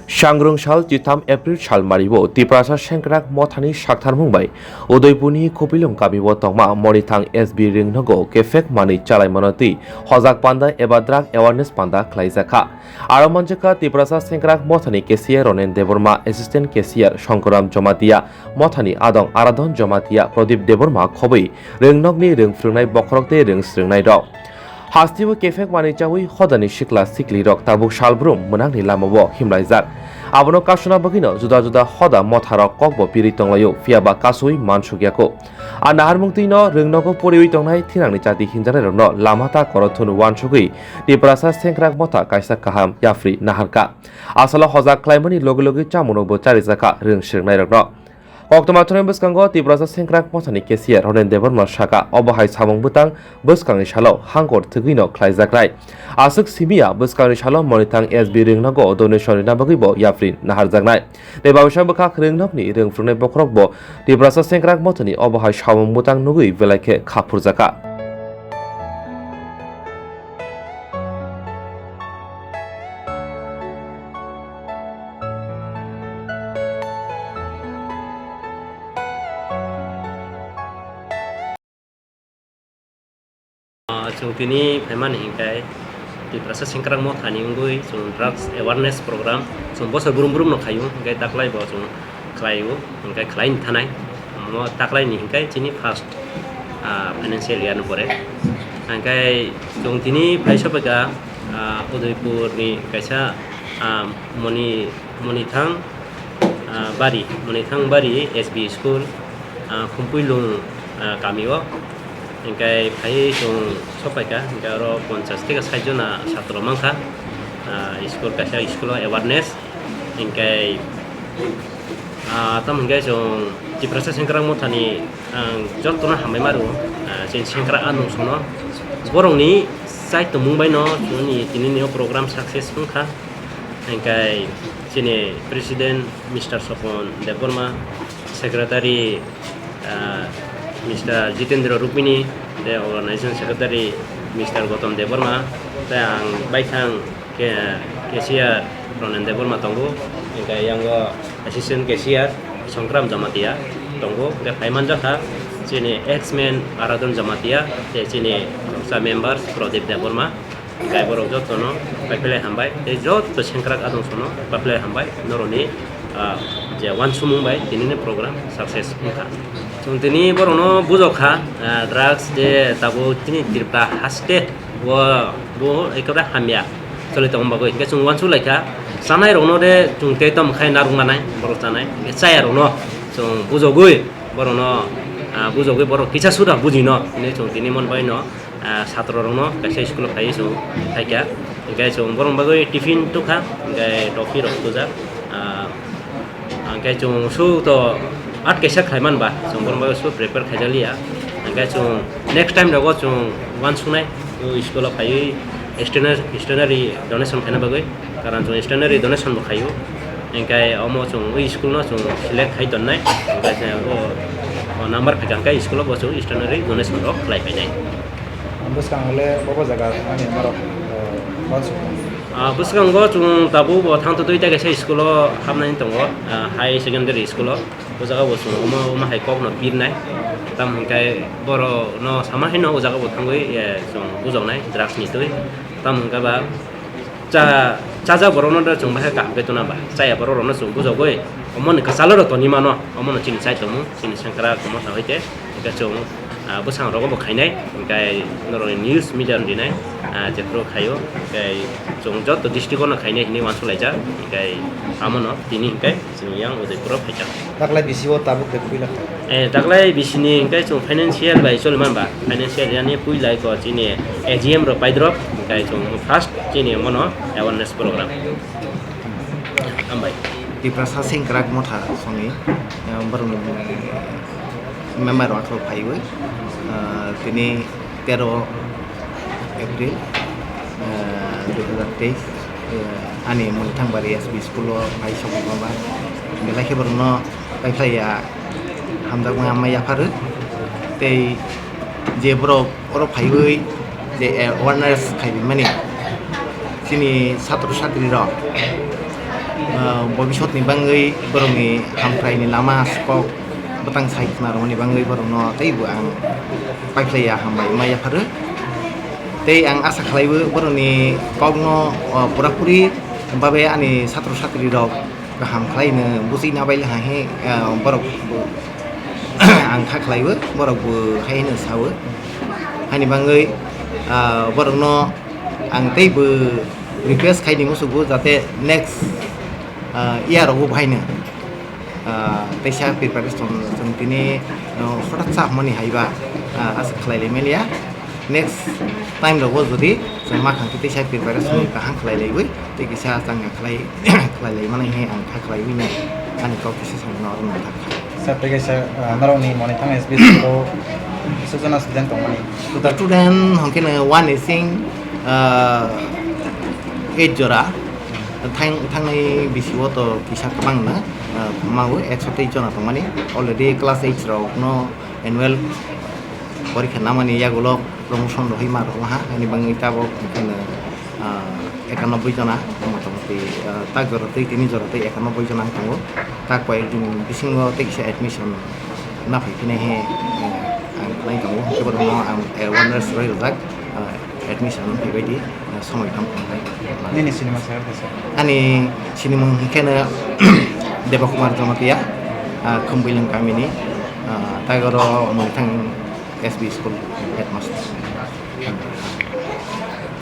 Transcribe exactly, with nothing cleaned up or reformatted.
Sangrung sal chitham April sal mario Tiprasa Sengkrak Mothani saktharmung bai Udaipurni Khupilung kamio tongma Monithang S B Ringnogo kefek manwi chalaimano twi hojak panda eba drug awareness panda khlaijakha. Aro manjakha Tiprasa Sengkrak Mothani cashier Ronen Debbarma, assistant cashier Shankaram Jamatia, Mothani adong Aradhan Jamatia, Pradip Debbarma khobwi ringnokni ring phwrwngnai bokhorok tei ring swrwngnairok. Hasteo kefek manwi chawi hodani sikla siklirok tabuk salbrum mwnangni lamao himlaijak. Abono kasuna bagwino juda juda hoda motharok kokbo pirwi tonglaio, phiyaba kasui mansukyaku. A naharmung twino ringnogo poriwi tongnai thinangni chati hinjanairokno lama ta korothun uansugwi Tiprasa Sengkrak Motha kaisa kaham yapri naharkha. Asalo hojak khlaimani logi logi chamungrokbo charijakha ring swrwngnairokno. Koktwma thani bwskango Tiprasa Sengkrak Mothani cashier Ronen Debbarma sakha, obo hai samung bwtang bwskangni salo hangkor thwgwino khlaijaknai. Aswk simiya bwskangni salo Monithang S B Ringnogo donation rina bagwibo yapri naharjaknai. Tei babisa bwkhak ringnokni ring phwrwngnai bokhorokbo Tiprasa Sengkrak Mothani obo hai samung bwtang nugwi belai khe kha phurjakha. Ah, chwng tini phaimani hinkhe Tiprasa Sengkrak Mothani wngwi chwng drugs awareness program chwng bosor brum brum no khaio, hinkhe taklai bo chwng khlaio, hinkhe khlaini thanai. Omo taklaini hinkhe chini first, ah, financial year ni pore. Hinkhe chwng tini phai sophaikha, ah, Udaipur ni kaisa, ah, moni, Monithang, ah, bari, Monithang bari S B school, ah, Khumpuilung, ah, kami o. Hinkhe phai chwng sophaikha, hinkhe oro ponchas theke sait jona satro mankha, ah, school kaisa school o awareness. Hinkhe, ah, tamo hinkhe chwng Tiprasa Sengkrak Mothani ang jotono hambai ma rwo, ah, chini Sengkrak Anungsongno. Borokni chaitomung baino chwngni tinini o program success wngkha. Hinkhe chini President Mister Sopon Debbarma, Secretary, ah, Mister Jitendra Rukmini, tei Organization Secretary Mister Gotom Debbarma, tei ang baithang Ke-, cashier Ronen Debbarma tongo, hinkhe yango assistant cashier Songkram Jamatia tongo, hinkhe phai manjakha chini ex-man Aradhan Jamatia, tei chini roksa member Pradip Debbarma, hinkhe borok jotono paiphlai hambai, tei joto Sengkrak Adongsono paiphlai hambai, norokni, ah, je wansumung bai tinini program success wngkha. Chwng tini borokno bujokha, ah, drugs je tabuk chini Tripura haste o bo ekebare hamya choli tongma bagwi. Hinkhe chwng uansuk laikha, chanai rokno de chwng tei tamo khai narwk manai, borok chanai. Hinkhe chaya rokno chwng bujogwi borokno, ah, bujogwi borok kisa suda bujino hinwi chwng tini mon baino, ah, satro rokno kaisa school o phaiwi chwng phaikha. Hinkhe chwng borok bagwi tiffin tukha, hinkhe topi rok tujak. Ah, Hingke chwng su to at kaisa khlai man ba, chwng borok bai su prepare khaijak liya. Hingke chwng next time rogo chwng uansuknai, o school o phaiwi stationery, stationery donation khaina bagwi, karon chwng stationery donation bo khaio. Hingke omo chwng o school no chwng select khai tonnai, hingke o, o number phaikha hingke school o bo chwng stationery donation rok khlai phainai. Bwskang le bobo jaga ani norok, eh, uansukmung. Ah, bwskango chwng tabuk bo thang twtwi tei kaisa school o hapnani tongo, ah, high secondary school o. O jaga bo chwng omo, omo hai kok no birnai. Tamo hwnkhe borok no sama haino o jaga bo thangwi, eh, chwng bujaknai drugs ni twi. Tamo hwnkhe ba cha, chajak borok no chwng bahai kaham khe tuna ba. Chaya borok rok no chwng bujagwi omo ni kwchalo rok toni mano. Omo no chini chai tongmung, chini sengkrak omo sa hoite. Hingke chwng, ah, bwskango rogo bo khainai, hingke norokni news media rok rinai, ah, jephru khaio, hingke chwng joto district o no khainai hinwi uansuk laijak, hingke amono tini hingke chwng yang Udaipur o phaikha. Taklai bisi o tabuk de puila kha? Eh, taklai bisi ni hingke chwng financial bai choli man ba, financial yani puila iko chini A G M rok paidrop, hingke chwng first chini mono awareness program. Hambai. Tiprasa sengkrak motha songni, eh, borokni member rok phaiwi, eh, tini tero April, eh, dui hazar teis, eh, ani Monithang bari S B school o phai sokma ba. Belai khe borokno paiphlai ya, hamjakma hamya yapharwi. Tei je borok oro phaiwi je awareness khaimani chini satro satri rok Ah, bobisotni bangwi borokni hamkraini lama kok bwtang sai khna rwmani bangwi borokno teibo ang paiphlaiya, hambai wngma yapharwi. Tei ang asa khlaiwi borokni kokno, ah, purapuri babe ani satro satrirok kaham khlaino bujui nabai laha he, ah, borok bo ang kha khlaiwi, borok bo hai hino sawi. Hani bangwi, ah, borokno ang teibo request khaini musugo jate next, ah, year rogo bahaino, ah, teisa preparation chwng tini, ah, hotat sa hwnmani haiba, ah, asa khlai lai manya. Next time rogo jodi chwng ma khang khe teisa preparation kaham khlai laiwi tei kisa chang ya khlai, khlai lai mani he ang kha khlaiwi nai ani kok kisa samung no oro nang thang kha. Sir, tei kaisa, ah, norokni Monithang S B school o swkjana student tongmani? Student hwnkhe no one is in, ah, eight jora. Thang-, thangnai bisio to kisa kwbangna, ah, mawi ekso teis jona tongmani. Already class eight rokno annual porikha namani yagulo promotion rohoi ma rohorha, ani bangwi tabok hwnkhe no, ah, ekanobboi jona, motamoti, ah, tak jora tei tini jora tei ekanobboi jona wng tongo. Tak koyek din bisingo tei kisa admission na phai phine he, eh, ang khlai tongo, hwnkhe borokno ang awareness roi rwjak, ah, admission phaibai di, ah, somoi tong tong bai. Nini sinima saya khe sir? Ani sinimung hwnkhe no Debakumar Jamatia, ah, Khumbuilung kamini, ah, tak oro Monithang S B school headmaster.